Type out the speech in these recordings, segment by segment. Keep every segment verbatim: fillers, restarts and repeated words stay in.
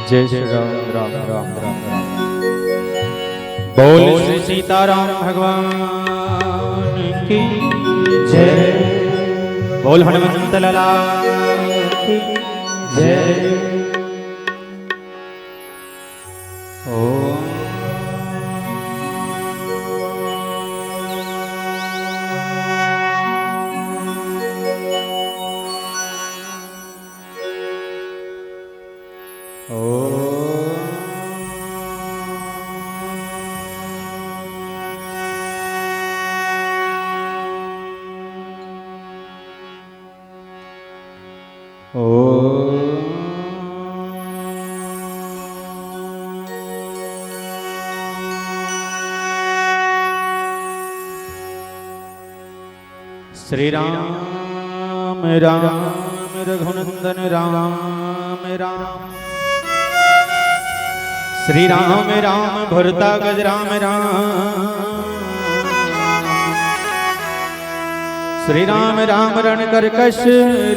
जय श्री राम, राम, राम, राम, राम। बोल श्री सीताराम भगवान की जय। बोल हनुमंत लाला की जय। ओम। ओम। ओम। श्री राम राम रघुनंदन राम राम। श्री राम राम भरता गज राम राम। श्री राम राम रण कर्कश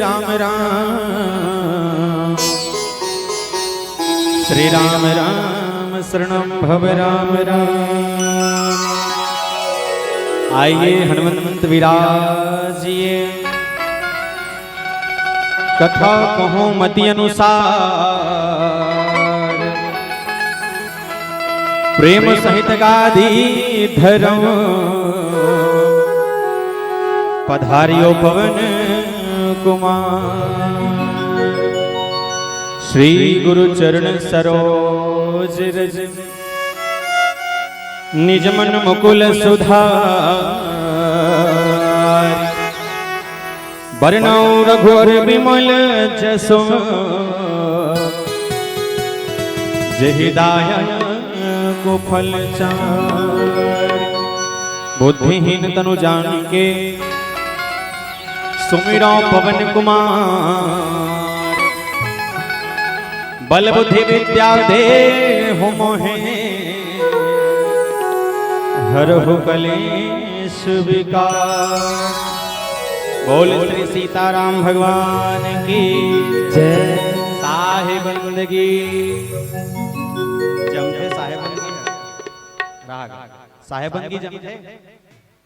राम राम। श्री राम राम शरणम भव राम राम। आइए हनुमंत विराजिए। कथा कहूँ मति अनुसार, प्रेम सहित गादी धरम। पधारियो पवन कुमार। श्री गुरु चरण सरोज रज, निज मन मुकुल सुधार। बरनउँ रघुवर बिमल जसु, जेहि दायक फल चारि। बुद्धिहीन तनु जानिके, सुमिरौं पवन कुमार। बल बुद्धि विद्या देहु मोहे, हरहु कलेश विकार। बोल श्री सीताराम भगवान की जय। साहेब बंदगी जमथे, साहेब बंदगी राग, साहेब बंदगी जमथे।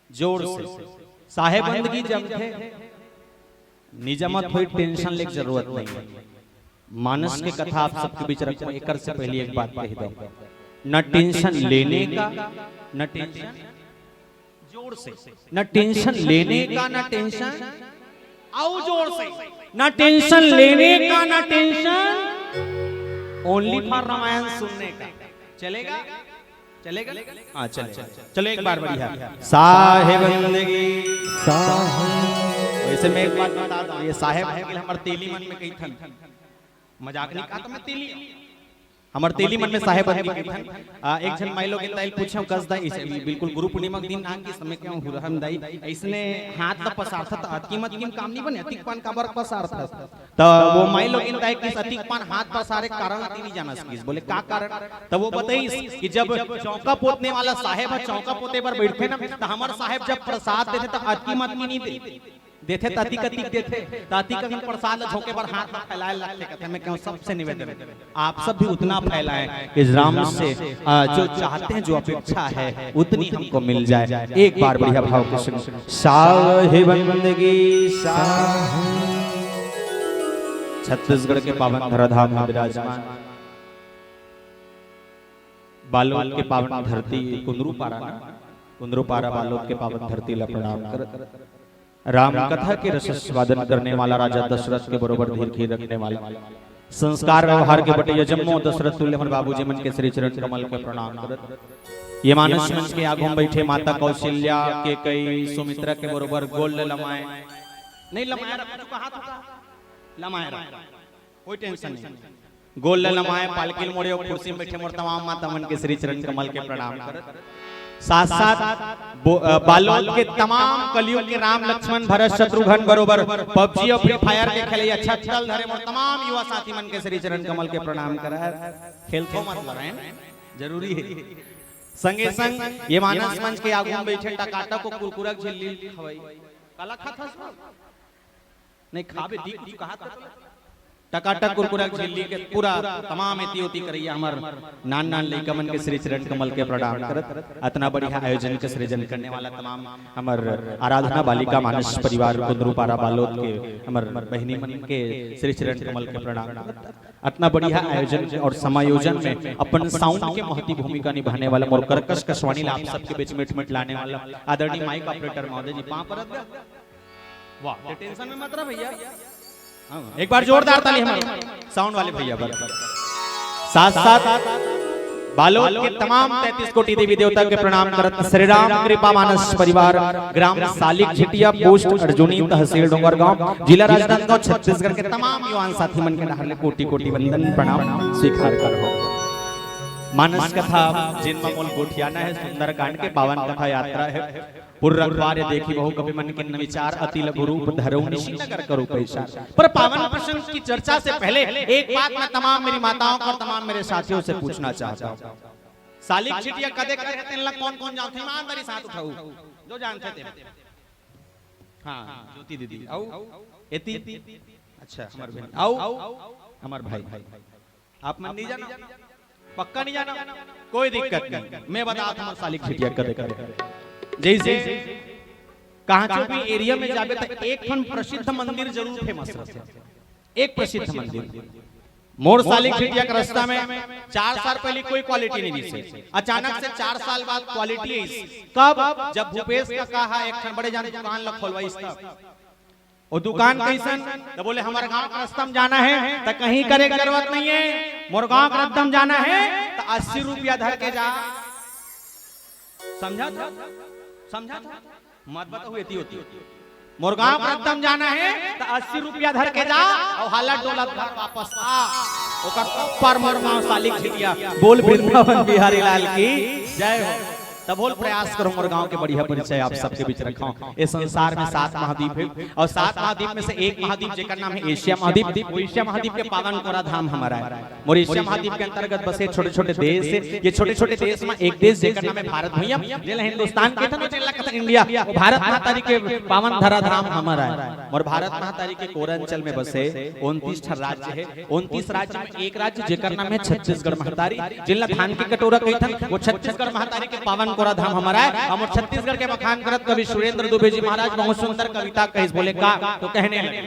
जोर से। साहेब बंदगी जमथे, निजमत होई, टेंशन लेके जरूरत नहीं है। मानस के कथा आप सबके बीच रखूं, एकर से पहले एक बात कह दो, न टेंशन लेने का, न टेंशन, जोर से, न टेंशन लेने का, न टेंशन, आओ जोर से, न टेंशन लेने का, न टेंशन, only for रामायण सुनने का। चलेगा? चलेगा? हाँ, चलेगा। चलो, एक बार बढ़िया। साहेब बंदगी। साहेब। वैसे मैं एक बात बता दूं, ये साहेब बंदगी हमर तेली मन में कहिथन। मजाक नहीं कहा तो मैं तेली। हमर तेली मन में साहेब बंदगी कहिथन। आ, एक झन माई लोग इनता पूछे, कस दा, इस, बिल्कुल गुरु पूर्णिमा के दिन नाम की समय क्यों हुरहम दाई, इसने हाथ तो पसारथा, अतकी मत की काम नहीं बने, अतिक पान काबर पसारथा। त वो माई लोगिन दाई किस अतिक पान हाथ पसारे कारण अति नहीं जानस किस। बोले, "का कारण?" त वो बताइस कि जब चौका पोतने वाला साहेब ह चौका पोते बर बैठथे ना, त हमर साहेब जब प्रसाद देथे त अतकी मत की नहीं दे, देथे त अतिक अतिक देथे, त अतिक अतिक प्रसाद ल झोंके बर हाथ ल फैलाए लगथे। कहथे, मैं कहूँ सबसे निवेदन, आप सब भी उतना फैलाएं कि राम से, आ, जो चाहते हैं, जो अपेक्षा है, उतनी हमको मिल जाए। एक बार बढ़िया भाव के संग साहेब बंदगी साहेब। छत्तीसगढ़ के पावन धराधाम में विराजमान बालोद के पावन धरती कुंदरू पारा ना, कुंदरू पारा बालोद के पावन धरती ला प्रणाम करत राम कथा के रस स्वादन करने वाला राजा दशरथ के बरोबर धीर खीर रखने वाला, संस्कार व्यवहार के बटैया जम्मो दशरथ तुल्य हमर बाबूजी मन के श्री चरण कमल के प्रणाम करत, ये मानस मंच के आगू में बैठे माता कौशल्या, केकई, सुमित्रा के बरोबर गोल लमाए, नहीं लमाए रख, कुछ कहा था, लमाए रख, कोई टेंशन नहीं। गोल ल नमाए, पालकी ल मोड़े अउ कुर्सी में बैठे मोर तमाम माता मन के श्री चरण कमल के प्रणाम करत। साथ साथ बो-, अ, बालोद के तमाम कलयुग के राम लक्ष्मण भरत शत्रुघ्न बरोबर पबजी अउ फ्री फायर के खेलैया छत्तल धरे मोर तमाम युवा साथी मन के श्री चरण कमल के प्रणाम करत। खेलथो मत लड़ाए, जरूरी है। संगे संग ये मानस मंच के आगू में बैठे टकाटक अउ कुरकुरा झिल्ली खवई। काला खात हस? नहीं खाबे, दी कुछ कहा था। टकाटक कुरकुरा झिल्ली के पूरा तमाम एती ओती करइया हमर नान नान लइका मन के श्री चरण कमल के प्रणाम करत, अतना बढ़िया आयोजन के सृजन करने वाला तमाम हमर आराधना बालिका मानस परिवार कुंदरू पारा बालोद के हमर बहिनी मन के श्री चरण कमल के प्रणाम करत, अतना बढ़िया आयोजन और समायोजन में अपन साउंड के महती भूमिका निभाने वाला मोर कर्कश कशवाणी ला आप सबके बीच में मिट मिट लाने वाला आदरणीय माइक ऑपरेटर महोदय जी, पाँव परत गा। वाह, ये टेंशन में मत रह भैया। हाँ, एक बार जोरदार ताली हमारे साउंड वाले भैया पर। साथ साथ बालोद के तमाम तैंतीस कोटि देवी देवता के प्रणाम करत श्री राम कृपा मानस परिवार, ग्राम सालिक झिटिया, पोस्ट अर्जुनी, तहसील डोंगरगांव, जिला राजनांदगांव, छत्तीसगढ़ के तमाम युवान साथी मन के डहर ले कोटि कोटि वंदन प्रणाम स्वीकार करहू। मानस कथा जिन म मोल गोठियाना हे, सुंदरकांड के पावन कथा यात्रा हे। पुर रखवारे देखी बहु कपि मन कीन विचार, अति लघु रूप धरऊ निशि नगर करू पैसार। पर पावन प्रसंग की चर्चा से पहले एक बात मैं तमाम मेरी माताओं को और तमाम मेरे साथियों से पूछना चाहता हूँ, सालिक झिटिया कदे करे हे, तेन ला कौन कौन जानथे? ईमानदारी साथ उठाऊ, जो जानथे तेन। हाँ, ज्योति दीदी, अउ एती, अच्छा, हमर बहन, अउ हमर भाई, आप मन नहीं जाना, पक्का नहीं जाना, कोई दिक्कत नहीं, मैं बतात हूँ सालिक झिटिया कदे करे। जैसे कहाँ भी एरिया में जाबे त एक ठन प्रसिद्ध मंदिर जरूर फेमस रहथे, एक प्रसिद्ध मंदिर। मोर सालिक झिटिया के रास्ता में चार साल पहले कोई क्वालिटी नहीं दिसे, अचानक से चार साल बाद क्वालिटी आई। कब? जब भूपेश काका हा एक ठन बड़े जान दुकान ला खोलवाइस तब। वो दुकान कैसन? त बोले, हमर गांव के रास्ता में जाना हे त कहीं करे के जरूरत नहीं हे, मोर गांव के रास्ता में जाना हे त अस्सी रुपया धर के जा। समझा था? समझा था? मत बताओ, एती ओती। मोर गांव के रास्ता में जाना हे त अस्सी रुपया धर के जा, अउ हालत डोलत घर वापस आ। ओकर ऊपर मोर गांव सालिक झिटिया। बोल वृंदावन बिहारी लाल की जय हो। तब बोल प्रयास करो मोर गांव के बढ़िया परिचय आप सबके बीच रखा। ये संसार में सात महाद्वीप हे अउ सात महाद्वीप में से एक महाद्वीप जेकर नाम हे एशिया महाद्वीप, वो एशिया महाद्वीप के पावन कोरा धाम हमारा हे। मोर एशिया महाद्वीप के अंतर्गत बसे छोटे-छोटे देश हे। ये छोटे-छोटे देश में एक देश जेकर नाम हे भारत भैया, जेला हिंदुस्तान कहिथन, जेला कहिथन इंडिया, वो भारत महतारी के पावन धरा धाम हमारा हे। मोर भारत महतारी के कोरा अंचल में बसे उनतीस ठन राज्य हे। उनतीस राज्य में एक राज्य जेकर नाम हे छत्तीसगढ़ महतारी, जेला धान के कटोरा कहिथन, वो छत्तीसगढ़ महतारी के पावन कोरा धाम हमारा हे। अउ मोर छत्तीसगढ़ के बखान करत कवि सुरेंद्र दुबे जी महाराज बहुत सुंदर कविता कहिस, बोले का, तो कहने लगे,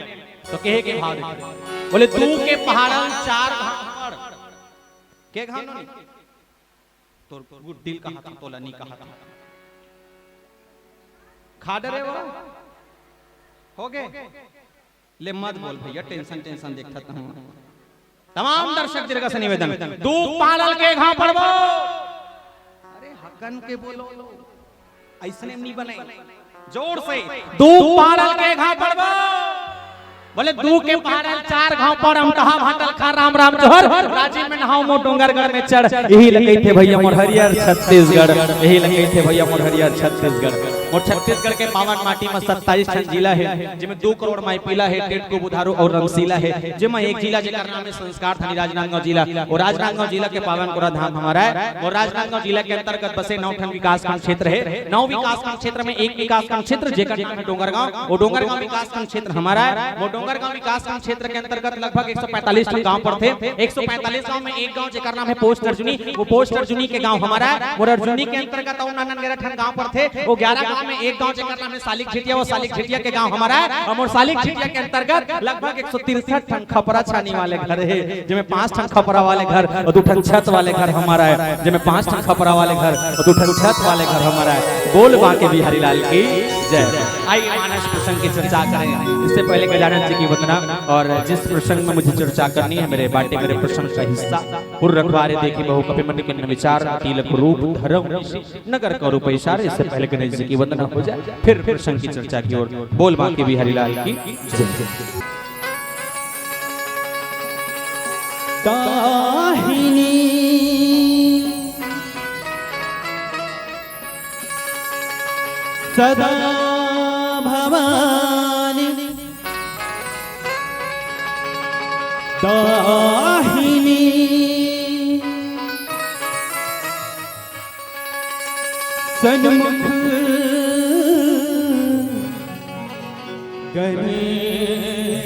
तो कहे के भाव देखे। बोले, "दू के पहाड़न चार घांव पड़।" के घांव नोनी? तोर गुड्डील कहा था, तोला नी कहा था। खा डरे वो? हो गए? ले मत बोल भैया, टेंशन, टेंशन देखता हूँ। तमाम दर्शक दीर्घ से निवेदन, "दू पाड़ल के घांव पड़बो।" अरे हकन के बोलो, अइसने नहीं बने, जोर से, "दू पाड़ल के घांव पड़बो।" बोले, "दू के पाड़ल चार घांव पड़, हम कहा भांटल खा, राम राम जोहर, राजिम में नहाओ मो डोंगरगढ़ में चढ़।" यही लगई थे भैया मोर हरियर छत्तीसगढ़, यही लगई थे भैया मोर हरियर छत्तीसगढ़। मोर छत्तीसगढ़ के पावन माटी में सत्ताईस ठन जिला हे, जेमे दू करोड़ माई पीला हे, टेटको बुधारू अउ रमसीला हे, जेमा एक जिला जेकर नाम हे संस्कार थानी राजनांदगांव जिला। वो राजनांदगांव जिला के पावन कोरा धाम हमारा हे। वो राजनांदगांव जिला के अंतर्गत बसे नौ ठन विकासखंड क्षेत्र हे। नौ विकासखंड क्षेत्र में एक विकासखंड क्षेत्र जेकर नाम हे डोंगरगांव। वो डोंगरगांव विकासखंड क्षेत्र हमारा हे। वो डोंगरगांव विकासखंड क्षेत्र के अंतर्गत लगभग एक सौ पैंतालीस ठन गांव पड़थे। एक सौ पैंतालीस गांव में एक गांव जेकर नाम हे पोस्ट अर्जुनी, वो पोस्ट अर्जुनी के गांव हमारा हे। मोर अर्जुनी के अंतर्गत अउ नान नान ग्यारह ठन गांव पड़थे। वो ग्यारह गांव में एक गांव जेकर नाम हे सालिक झिटिया, वो सालिक झिटिया के गांव हमारा हे। अउ मोर सालिक झिटिया के अंतर्गत लगभग एक सौ तिरसठ ठन खपरा छानी वाले घर हे, जेमे पांच ठन खपरा वाले घर अउ दू ठन छत वाले घर हमारा हे, जेमे पांच ठन खपरा वाले घर अउ दू ठन छत वाले घर हमारा हे। बोल बांके बिहारी लाल की जय। आइए मानस प्रसंग की चर्चा करें। इससे पहले गजानन जी की वंदना, और जिस प्रसंग में मुझे चर्चा करनी है, मेरे बांटे मेरे प्रसंग का हिस्सा, पुर रखवारे देखी बहु कपि मन कीन विचार, तिलक रूप धरऊ नगर करू पैसार। इससे पहले गणेश जी की वंदना हो जाए, फिर प्रसंग की चर्चा की ओर। बोल बांके बिहारी लाल की जय। दाहिनी सदा भवानी दाहिनी सन्मुख गणेश।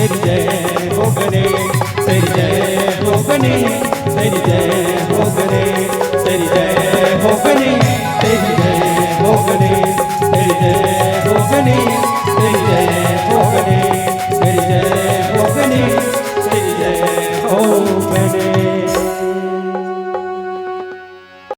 तेरी जय हो गणेश, तेरी जय हो गणेश, तेरी जय हो गणेश, तेरी जय